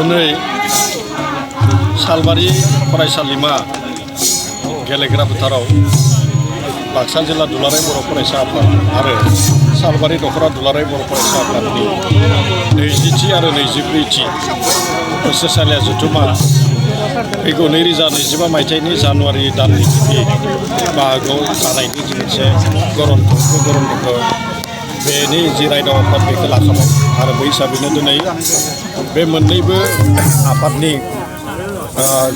दिनै सालबारि फरायसालिमा गेलेग्रा फोथाराव बाक्सा जिल्ला दुलाराय बर' फरायसा आफाद आरो सालबारि दख'रा दुलाराय बर' फरायसा आफादनि 20थि आरो 24थि बोसोरसालिया जथुमा फैगौ 2025 मायथाइनि जानुवारि दाननि गिबि बाहागोआव जानायनि जि मोनसे गरन्थ'खौ बेनि जि रायदाव आफाद बेखौ लाखाबाय आरो बै हिसाबैनो दिनै बे मोननैबो आफादनि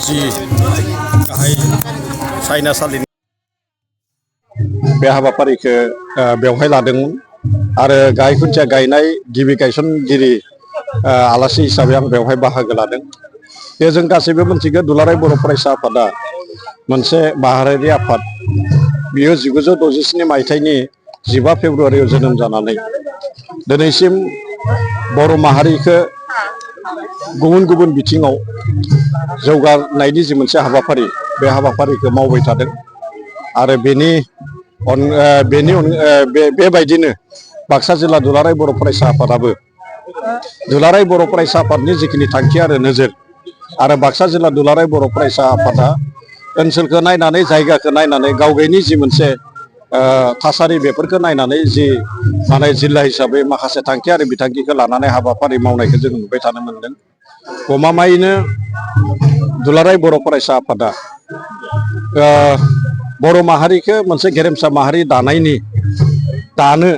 जि गाहाय सायनासालिनि बे हाबाफारिखौ बेवहाय लादोंमोन आरो गाहाय खुन्थिया गायनाय गिबि गायसनगिरि आलासि हिसाबै आं बेवहाय बाहागो लादों। बे जों गासैबो मिथिगौ दुलाराय बर' फरायसा आफादा मोनसे माहारियारि आफाद। बियो 1967 मायथाइनि 15 फेब्रुवारियाव जोनोम जानानै दिनैसिम बर' माहारिखौ गुबुन गुबुन बिथिङाव जौगानायनि जि मोनसे हाबाफारि बे हाबाफारिखौ मावबाय थादों आरो बेबायदिनो बाक्सा जिल्ला दुलाराय बर' फरायसा आफादाबो दुलाराय बर' फरायसा आफादनि जिखिनि थांखि आरो नोजोर आरो बाक्सा जिल्ला दुलाराय बर' फरायसा आफादा ओनसोलखौ नायनानै जायगाखौ नायनानै गावगायनि जि मोनसे थासारि बेफोरखौ नायनानै जि माने जिल्ला हिसाबै माखासे थांखि आरो बिथांखिखौ लानानै हाबाफारि मावनायखौ जों नुबाय थानो मोनदों। गमामायैनो दुलाराय बर' फरायसा आफादा बर' माहारिखौ मोनसे गेरेमसा माहारि दानो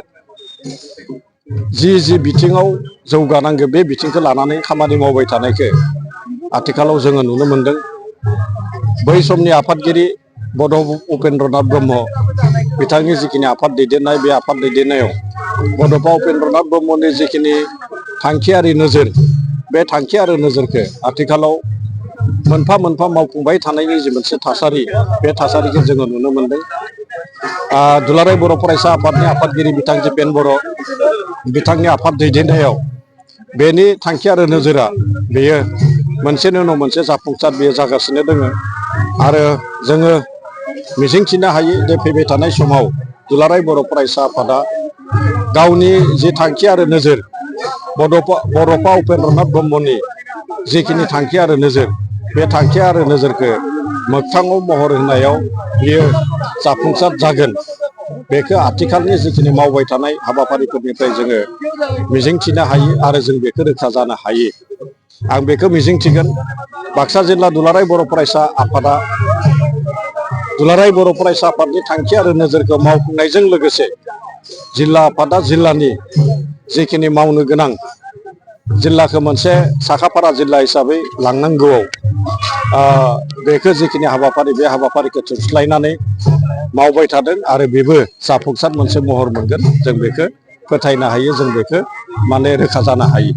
जि बिथिङाव जौगानांगौ बे बिथिंखौ लानानै खामानि मावबाय थानायखौ आथिखालाव जोङो नुनो मोनदों। बै समनि आफादगिरि बड' उपेन्द्रनाथ ब्रह्म बिथांनि जिखिनि आफाद दैदेननाय बे आफाद दैदेननायाव बड'फा उपेन्द्रनाथ ब्रह्मनि जिखिनि थांखियारि नोजोर बे थांखि आरो नोजोरखौ आथिखालाव मोनफा मोनफा मावफुंबाय थानायनि जि मोनसे थासारि बे थासारिखौ जोङो नुनो मोनदों। दुलाराय बर' फरायसा आफादनि आफादगिरि बिथां जितेन बर' बिथांनि आफाद दैदेननायाव बेनि थांखि आरो नोजोरा बेयो मोनसेनि उनाव मोनसे जाफुंसार बेयो जागासिनो दङ आरो जोङो मिजिंथिनो हायो जे फैबाय थानाय समाव दुलाराय बर' फरायसा आफादा गावनि जि थांखि आरो नोजोर बड'फा उपेन्द्रनाथ ब्रह्मनि जिखिनि थांखि आरो नोजोर बे थांखि आरो नोजोरखौ मोगथाङाव महर होनायाव बियो जाफुंसार जागोन बेखौ आथिखालनि जिखिनि मावबाय थानाय हाबाफारिफोरनिफ्राय जोङो मिजिंथिनो हायो आरो जों बेखौ रोखा जानो हायो। आं बेखौ मिजिंथिगोन बाक्सा जिल्ला दुलाराय बर' फरायसा आफादा दुलाराय बर' फरायसा आफादनि थांखि आरो नोजोरखौ मावफुंनायजों लोगोसे जिल्ला आफादा जिल्लानि जिखिनि मावनो गोनां जिल्लाखौ मोनसे साखाफारा जिल्ला हिसाबै लांनांगौआव बेखौ जिखिनि हाबाफारि बे हाबाफारिखौ थुंस्लायनानै मावबाय थादों आरो बेबो जाफुंसार मोनसे महर मोनगोन जों बेखौ फोथायनो हायो, जों बेखौ माने रोखा जानो हायो।